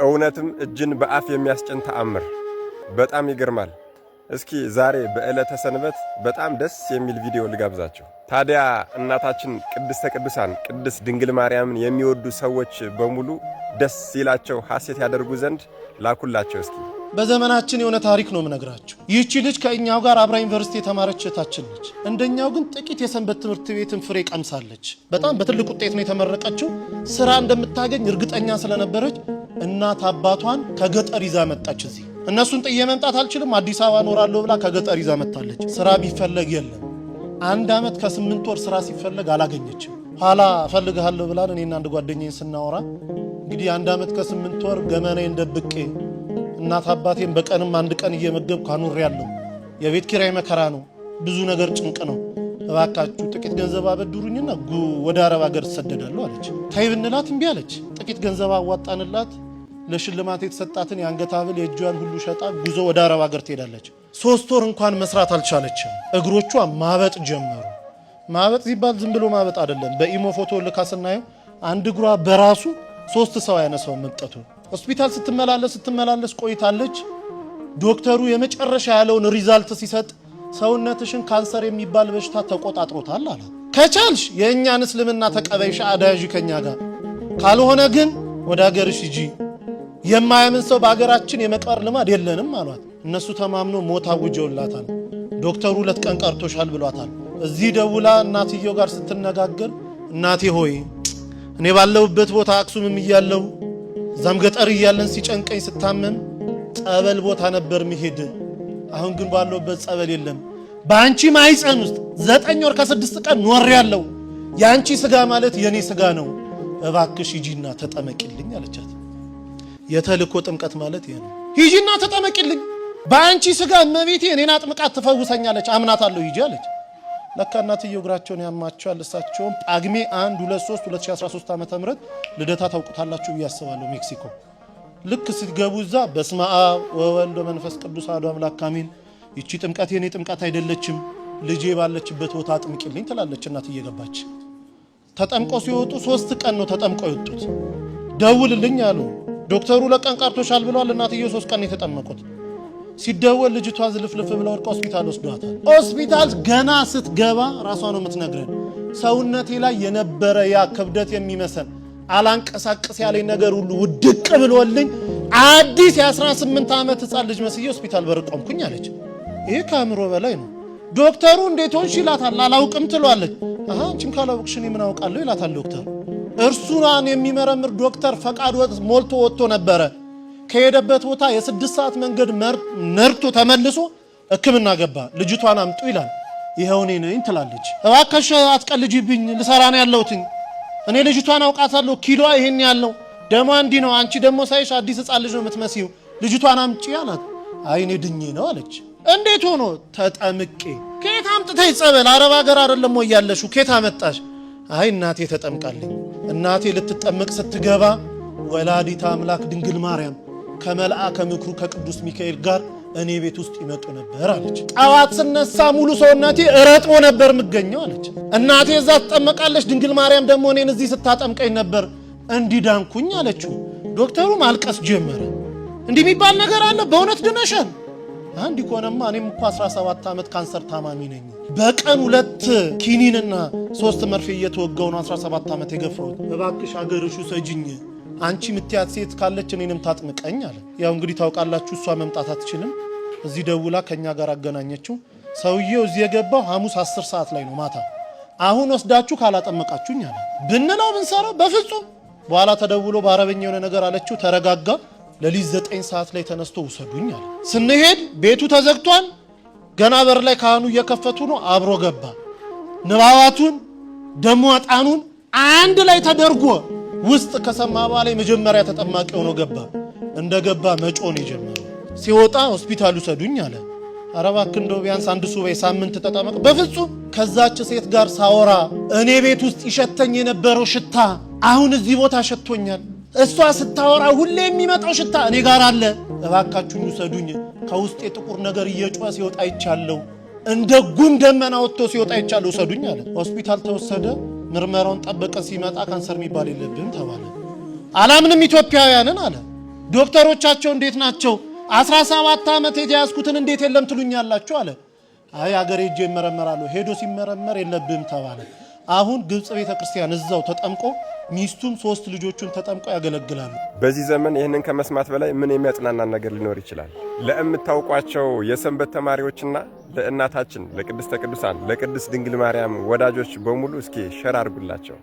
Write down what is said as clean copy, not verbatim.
እውነትም እጅን በአፍ የሚያስጭን ተአምር፣ በጣም ይገርማል። እስኪ ዛሬ በዕለተ ሰንበት በጣም ደስ የሚል ቪዲዮ ልጋብዛችሁ። ታዲያ እናታችን ቅድስተ ቅዱሳን ቅድስት ድንግል ማርያምን የሚወዱ ሰዎች በሙሉ ደስ ይላቸው ሐሴት ያደርጉ ዘንድ ላኩላቸው እስኪ። በዘመናችን የሆነ ታሪክ ነው የምነግራችሁ። ይህቺ ልጅ ከእኛው ጋር አብራ ዩኒቨርሲቲ የተማረች እህታችን ነች። እንደኛው ግን ጥቂት የሰንበት ትምህርት ቤትን ፍሬ ቀምሳለች። በጣም በትልቅ ውጤት ነው የተመረቀችው። ስራ እንደምታገኝ እርግጠኛ ስለነበረች እናት አባቷን ከገጠር ይዛ መጣች። እዚህ እነሱን ጥዬ መምጣት አልችልም፣ አዲስ አበባ እኖራለሁ ብላ ከገጠር ይዛ መጣለች። ስራ ቢፈለግ የለም። 1 ዓመት ከ8 ወር ስራ ሲፈለግ አላገኘችም። ኋላ እፈልግሃለሁ ብላን እኔና አንድ ጓደኛዬን ስናወራ እንግዲህ 1 ዓመት ከ8 ወር ገመናዬን ደብቄ እናት አባቴን በቀንም አንድ ቀን እየመገብኩ አኑሬያለሁ። የቤት ኪራይ መከራ ነው፣ ብዙ ነገር ጭንቅ ነው። እባካችሁ ጥቂት ገንዘብ አበድሩኝና ወደ አረብ ሀገር እሰደዳለሁ አለች። ተይ ብንላት እምቢ አለች። ጥቂት ገንዘብ አዋጣንላት። ለሽልማት የተሰጣትን የአንገት ሐብል የእጇን ሁሉ ሸጣ ጉዞ ወደ አረብ ሀገር ትሄዳለች። 3 ወር እንኳን መስራት አልቻለችም። እግሮቿ ማበጥ ጀመሩ። ማበጥ ሲባል ዝም ብሎ ማበጥ አይደለም። በኢሞ ፎቶ ልካ ስናየው አንድ እግሯ በራሱ ሶስት ሰው ያነሳው መብጠቱ። ሆስፒታል ስትመላለስ ስትመላለስ ቆይታለች። ዶክተሩ የመጨረሻ ያለውን result ሲሰጥ ሰውነትሽን ካንሰር የሚባል በሽታ ተቆጣጥሮታል አላት። ከቻልሽ የእኛን እስልምና ተቀበይ፣ ሻሃዳ ያዢ ከኛ ጋር፣ ካልሆነ ግን ወደ ሀገርሽ ሂጂ። የማያምን ሰው በሀገራችን የመቅበር ልማድ የለንም አሏት። እነሱ ተማምኖ ሞት አውጀውላታል። ዶክተሩ 2 ቀን ቀርቶሻል ብሏታል። እዚህ ደውላ እናትየው ጋር ስትነጋገር እናቴ ሆይ፣ እኔ ባለሁበት ቦታ አክሱምም እያለሁ እዛም ገጠር እያለን ሲጨንቀኝ ስታመም ጸበል ቦታ ነበር ምሄድ። አሁን ግን ባለሁበት ጸበል የለም። በአንቺ ማህፀን ውስጥ 9 ወር ከ6 ቀን ኖሬያለሁ። የአንቺ ስጋ ማለት የኔ ስጋ ነው። እባክሽ ሂጂና ተጠመቂልኝ አለቻት። የተልእኮ ጥምቀት ማለት ይሄ ነው። ሂጂና ተጠመቂልኝ፣ በአንቺ ስጋ እመቤቴ እኔን አጥምቃት ትፈውሰኛለች፣ አምናታለሁ፣ ሂጂ አለች። ለካ እናትየው እግራቸውን ያማቸዋል። እሳቸውም ጳጉሜ 1 2 3 2013 ዓ.ም. ልደታ ታውቁታላችሁ ብዬ አስባለሁ። ሜክሲኮ ልክ ስትገቡ እዛ በስመ አብ ወወልድ ወመንፈስ ቅዱስ አሐዱ አምላክ አሜን። ይቺ ጥምቀት የኔ ጥምቀት አይደለችም፣ ልጄ ባለችበት ቦታ አጥምቂልኝ ትላለች እናት እየገባች። ተጠምቀው ሲወጡ 3 ቀን ነው ተጠምቀው የወጡት። ደውልልኝ አሉ ዶክተሩ። ለቀን ቀርቶሻል ብለዋል። እናትየው 3 ቀን የተጠመቁት። ሲደወል ልጅቷ ዝልፍልፍ ብላ ወድቃ ሆስፒታል ወስዷታል። ሆስፒታል ገና ስትገባ ራሷ ነው የምትነግረን። ሰውነቴ ላይ የነበረ ያ ክብደት የሚመስል አላንቀሳቅስ ያለኝ ነገር ሁሉ ውድቅ ብሎልኝ አዲስ የ18 ዓመት ህፃን ልጅ መስዬ ሆስፒታል በር ቆምኩኝ አለች። ይሄ ከአእምሮ በላይ ነው። ዶክተሩ እንዴት ሆንሽ ይላታል። አላውቅም ትሏለች። አሃ፣ አንቺም ካላወቅሽ እኔ ምን አውቃለሁ ይላታል ዶክተር። እርሱን የሚመረምር ዶክተር ፈቃድ ሞልቶ ወጥቶ ነበረ። ከሄደበት ቦታ የ6 ሰዓት መንገድ ነርቶ ተመልሶ ሕክምና ገባ። ልጅቷን አምጡ ይላል። ይኸው እኔ ነኝ ትላለች። እባክሽ አትቀልጂብኝ፣ ልሰራ ነው ያለሁትኝ። እኔ ልጅቷን አውቃታለሁ። ኪሎዋ ይሄን ያለው ደሟ እንዲህ ነው። አንቺ ደግሞ ሳይሽ አዲስ ሕፃን ልጅ ነው የምትመስዪው። ልጅቷን አምጪ አላት። አይ እኔ ድኜ ነው አለች። እንዴት ሆኖ? ተጠምቄ። ከየት አምጥተሽ ጸበል? አረብ ሀገር አይደለም ወይ ያለሽው? ከየት አመጣሽ? አይ እናቴ ተጠምቃልኝ። እናቴ ልትጠመቅ ስትገባ ወላዲተ አምላክ ድንግል ማርያም ከመልአከ ምክሩ ከቅዱስ ሚካኤል ጋር እኔ ቤት ውስጥ ይመጡ ነበር አለች። ጠዋት ስነሳ ሙሉ ሰውነቴ ረጥቦ ነበር የምገኘው አለች። እናቴ እዛ ትጠመቃለች፣ ድንግል ማርያም ደግሞ እኔን እዚህ ስታጠምቀኝ ነበር እንዲዳንኩኝ አለችው። ዶክተሩ ማልቀስ ጀመረ። እንዲህ የሚባል ነገር አለ? በእውነት ድነሻል? አንድ ከሆነማ እኔም እኮ 17 ዓመት ካንሰር ታማሚ ነኝ። በቀን ሁለት ኪኒንና ሶስት መርፌ እየተወጋው ነው 17 ዓመት የገፋሁት። እባክሽ አገርሽ ውሰጂኝ፣ አንቺ ምትያት ሴት ካለች እኔንም ታጥምቀኝ አለ። ያው እንግዲህ ታውቃላችሁ፣ እሷ መምጣት አትችልም። እዚህ ደውላ ከኛ ጋር አገናኘችው። ሰውዬው እዚህ የገባው ሐሙስ 10 ሰዓት ላይ ነው ማታ። አሁን ወስዳችሁ ካላጠመቃችሁኝ አለ። ብንለው ብንሰራው በፍጹም። በኋላ ተደውሎ በአረበኛ የሆነ ነገር አለችው። ተረጋጋ። ለሊት 9 ሰዓት ላይ ተነስቶ ውሰዱኝ አለ። ስንሄድ ቤቱ ተዘግቷል። ገና በር ላይ ካህኑ እየከፈቱ ነው። አብሮ ገባ። ንባባቱን ደሞ ዕጣኑን አንድ ላይ ተደርጎ ውስጥ ከሰማ በኋላ የመጀመሪያ ተጠማቂ ሆኖ ገባ። እንደ ገባ መጮህ የጀመረው። ሲወጣ ሆስፒታል ውሰዱኝ አለ። ኧረ እባክህ እንደው ቢያንስ አንድ ሱባኤ ሳምንት ተጠመቅ። በፍጹም፣ ከዛች ሴት ጋር ሳወራ እኔ ቤት ውስጥ ይሸተኝ የነበረው ሽታ አሁን እዚህ ቦታ ሸቶኛል። እሷ ስታወራ ሁሌ የሚመጣው ሽታ እኔ ጋር አለ። እባካችሁኝ ውሰዱኝ። ከውስጥ የጥቁር ነገር እየጮኸ ሲወጣ አይቻለሁ። እንደ ጉም ደመና ወጥቶ ሲወጣ አይቻለሁ። ውሰዱኝ አለ። ሆስፒታል ተወሰደ። ምርመራውን ጠበቀ። ሲመጣ ካንሰር የሚባል የለብህም ተባለ። አላምንም ኢትዮጵያውያንን አለ። ዶክተሮቻቸው እንዴት ናቸው? 17 ዓመት የተያዝኩትን እንዴት የለም ትሉኛላችሁ አለ። አይ አገሬ ሄጄ ይመረመራሉ። ሄዶ ሲመረመር የለብህም ተባለ። አሁን ግብፅ ቤተ ክርስቲያን እዛው ተጠምቆ ሚስቱም 3 ልጆቹን ተጠምቆ ያገለግላሉ። በዚህ ዘመን ይህንን ከመስማት በላይ ምን የሚያጽናናን ነገር ሊኖር ይችላል? ለምታውቋቸው የሰንበት ተማሪዎችና ለእናታችን ለቅድስተ ቅዱሳን ለቅድስት ድንግል ማርያም ወዳጆች በሙሉ እስኪ share አድርጉላቸው።